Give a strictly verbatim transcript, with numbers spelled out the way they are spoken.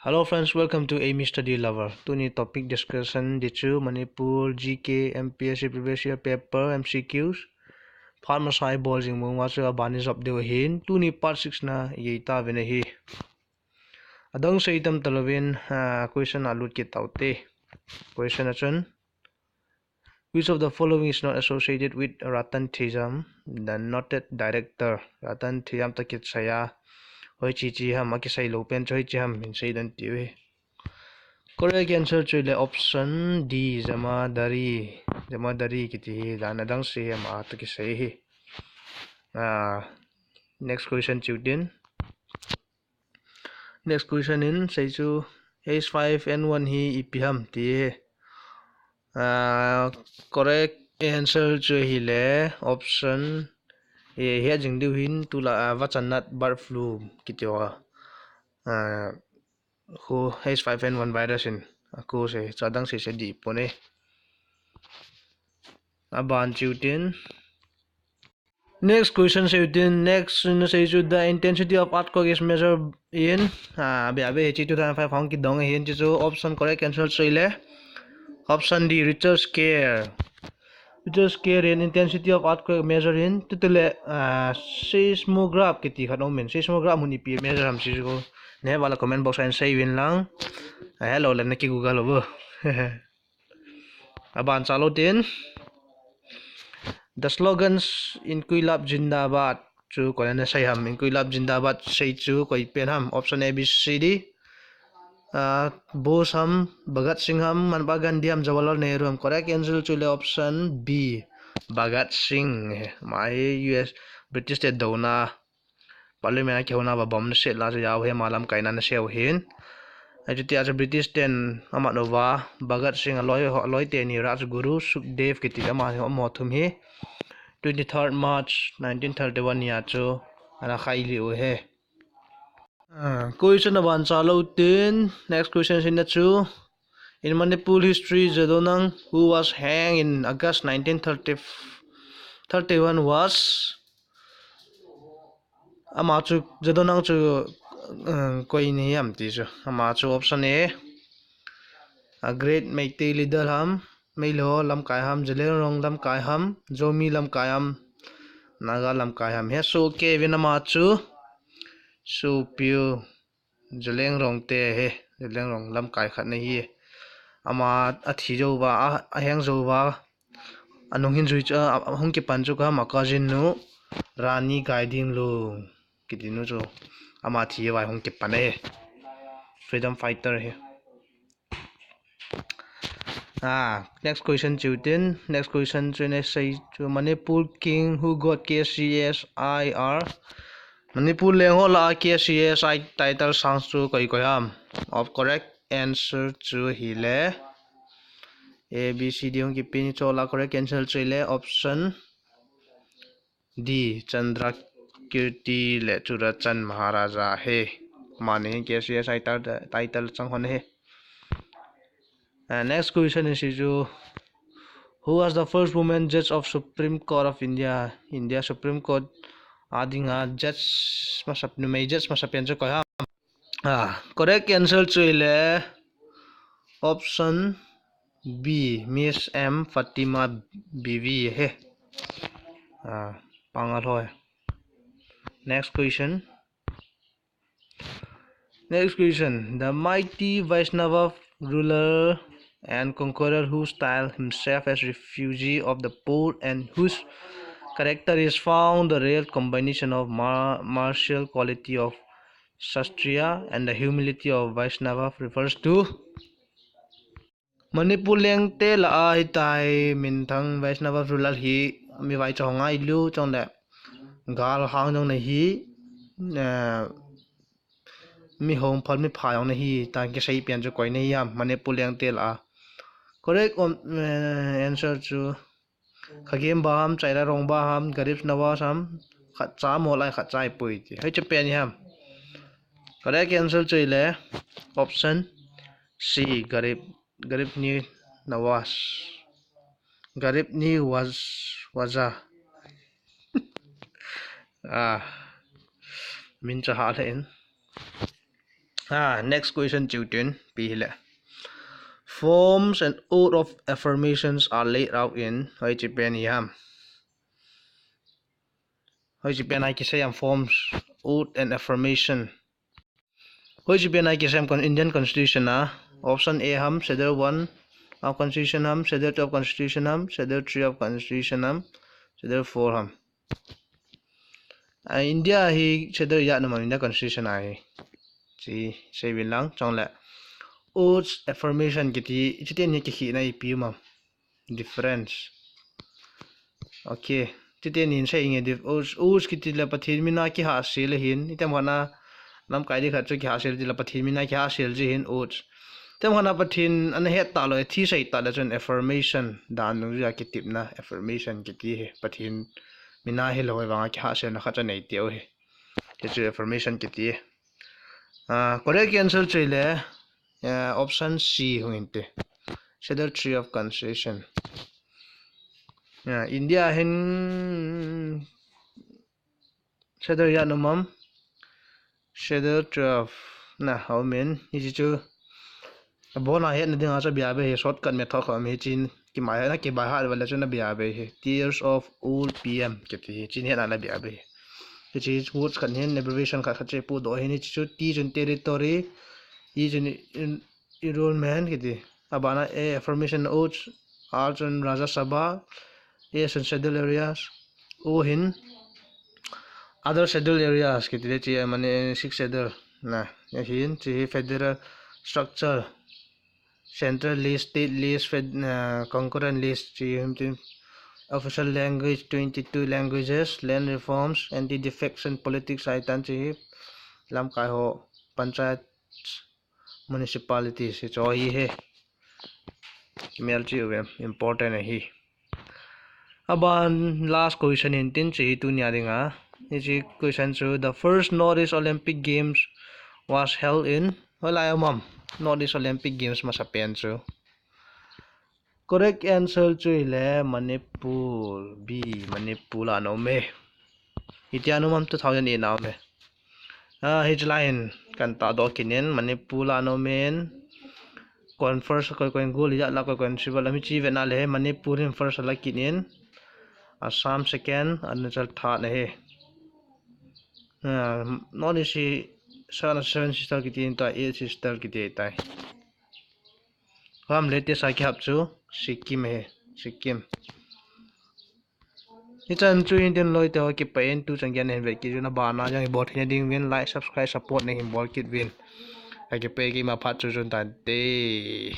Hello friends, welcome to Amy Study Lover. Tuni topic discussion ding chu Manipur G K, M P S C previous year paper, M C Qs. Phat masa a bol jing mong uva chu aban i jop diu ahin. Tuni part six na i gei tauvin ahi. Adang sei tam talouvin, ah, question a lut kit taute. Question a chun, which of the following is not associated with Ratan Thijam, the noted director? Ratan Thijam toh kisai a, hoiche che ham, akisai lou pen chu hoiche ham, hin sei dan tiu hi. Correct answer chu le option D, Jamadari. Jamadari kiti hi dan adang sei ham a toh kisai hi. Ah, next question chu tin. Next question in sei chu H five N one hi ipi ham ti hi. Ah, correct answer chu hile option A hi a jing diu hin tula, ah, vachanat bird flu kiti ho. Ah, khu H five N one virus in a khu sei, chu adang sei sei ding pon e. Aban chu tin. Next question sei tin, next na sei chu the intensity of earthquake is measured in, ah, be, be, hiche two thousand five hung kidong ahin, chu option correct answer sei le. Option D, Richter scale. Richter scale in intensity of earthquake measure in, tutule, ah, seismograph kiti khat um in, seismograph mun ipi measure ham chu. Neh vala comment box a hin sei uvin lang. Ah, hello, le na ki Google uvo. Aban chalou tin. The slogans Inquilab Zindabad chu koi in ana sei ham. Inquilab Zindabad sei chu koi pen ham. Option A, B, C, D. Ah, Bose ham, Bhagat Singh ham, Mahatma Gandhi ham, Jawaharlal Nehru ham. Correct answer chu le option B, Bhagat Singh. Ama hi U S British te douna Parliament a kihouna uva bomb ana set lai chu a jao hi ama lamkaina ana sei u ahin. Achuti a chu British ten amat uva Bhagat Singh aloi, aloi teni Rajguru Sukhdev kiti ama hi, amaho thum hi twenty-third March nineteen thirty-one ni a chu ana khailih u ahi. Ah, question aban chalou tin, next question seina chu, in Manipur history, Jadonang, who was hanged in August nineteen thirty, thirty-one was, ama chu, Jadonang chu, um, koi ni ham ti chu. Ama chu option A, a great Meitei leader ham, Meilhei lamkai ham, Zeliangrong lamkai ham, Zomi lamkai ham, Naga lamkai ham. He soh kei uvin ama chu, sopiu, Zeliangrong te hi, Zeliangrong lamkai khat ana hi. Ama athi jou uva, a, aheng jou uva, anung hin jui chu, a, a, hung kipan chu koi ham, a cousin nu, Rani Gaidinliu kiti nu chu. Ama thi uva hung kipan e. Freedom fighter hi. Ah, next question chu tin, next question chu ana sei chu Manipur king who got K C S I R. Manipur leng ho lah a K C S I title sang chu koi koi ham. Of correct answer chu hile A, B, C, D hung kipen chu lah a correct answer chu hile option D, Chandrakirti le Churachandpur Maharaja hi. Amani hi K C S I title, title chang hon hi. Uh, next question is chu, who was the first woman judge of Supreme Court of India? India Supreme Court a dinga judge masa, numei judge masa pen chu koi ham. Ah, correct answer chu hile option B, Miss M Fatima Bibi hi. Ah, pangal hoi. Next question. Next question. The mighty Vaishnava ruler and conqueror who styled himself as refugee of the poor and whose character is found the rare combination of mar-, martial quality of Kshatriya and the humility of Vaishnava refers to. Manipur lengte lah a hitia minthang Vaishnava ruler hi mi vai chu hung ngailu chule gal hang jong ana hi, eh, mi hongphal mi pha jong ana hi, tia kisei pen chu koi ana hi ham Manipur lengte lah a. Correct, um, eh, answer chu Khagemba ham, Chaira Rongba ham, Garib Nawaz ham, khatcha mo lai khatcha ipui ti. Hiche pen hi ham. Correct answer chu hile option C, Garib, Garib Nawaz. Garib Nawaz, Waza. Ah, min chu hah lheh in. Ah, next question chu tin, pi hile. Forms and oath of affirmations are laid out in, hoiche pen hi ham. Hoiche pen a kisei ham forms, oath and affirmation. Hoiche pen a kisei ham Indian Constitution a. Option A ham, Schedule one of Constitution ham, Schedule two of Constitution ham, Schedule three of Constitution ham, Schedule four ham. A India hi Schedule ijat nom ham India Constitution a hi. Chi, sei vin lang, chule. Oath affirmation kiti, chuteni kikhehna ipi um ham. Difference. Okay. Chuteni hin sei inge, oath, oath kiti le Pathen mina kihahsel ahin. Item khat na lamkai ding khat chu kihahsel ti le Pathen mina kihahsel chu hin oath. Item khat na Pathen ana het talou, thi sei talou chun affirmation. Dan dungjuia kitepna affirmation kiti hi. Pathen mina hilou vanga kihahselna khat chu nei tiu hi. Hichu affirmation kiti. Ah, correct answer chu hile, ah, option C hung inte. Schedule three of Constitution. Ah, India hin Schedule ijat nom ham. Schedule twelve. Na, hau min. Hichu. Abona hetna dinga chu abia be hi shortcut method khat um hi chin. Kimai hetna kibai hat vale chun abia be hi. Tears of all P M kiti hi. Chin hetna la abia be hi. Hiche words khat hin abbreviation khat khat chu pudoh hin hichu T chun territory, E chun en-, enrollment kiti. Abana A affirmation oath, R chun Rajya Sabha, A chun schedule areas, O hin other schedule areas kiti le chi mane six schedule na. Ahin chi federal structure. Central list, state list, fed-, uh, concurrent list, chi him tin official language, twenty-two languages, land reforms, anti-defection politics, ai tan chi hi lamkai ho, panchayat, municipalities, hicho hi he. Kimel chi uve, important ahi. Aban last question hin tin chi hi tunia dinga. Hiche question chu, the first Northeast Olympic Games was held in, hoilai a um ham, Northeast Olympic Games masapen chu. Correct answer chu hile Manipur, B, Manipur a ana um e. Hitia ana um ham, two thousand eight a ana um e. Ah, hiche lai hin kan tahdoh kit in, Manipur a ana um in. Kon first, koi koi in gold ijat la, koi koi in silver la, hiche vetna le Manipur hin first ala kit in. Assam second, Arunachal third ahi. Ah, Northeast hi seven, seven sister kiti in tai, eight sister kiti tai. Ham latest a kihap chu Sikkim ahi, Sikkim. Hichan chu hin tin loi te ho kipah in tuchan geiya nahin vet kit uvin, abana jong ibol theina ding uvin like, subscribe, support nahin bol kit uvin. Kakipah e, keima phat chu chun tante.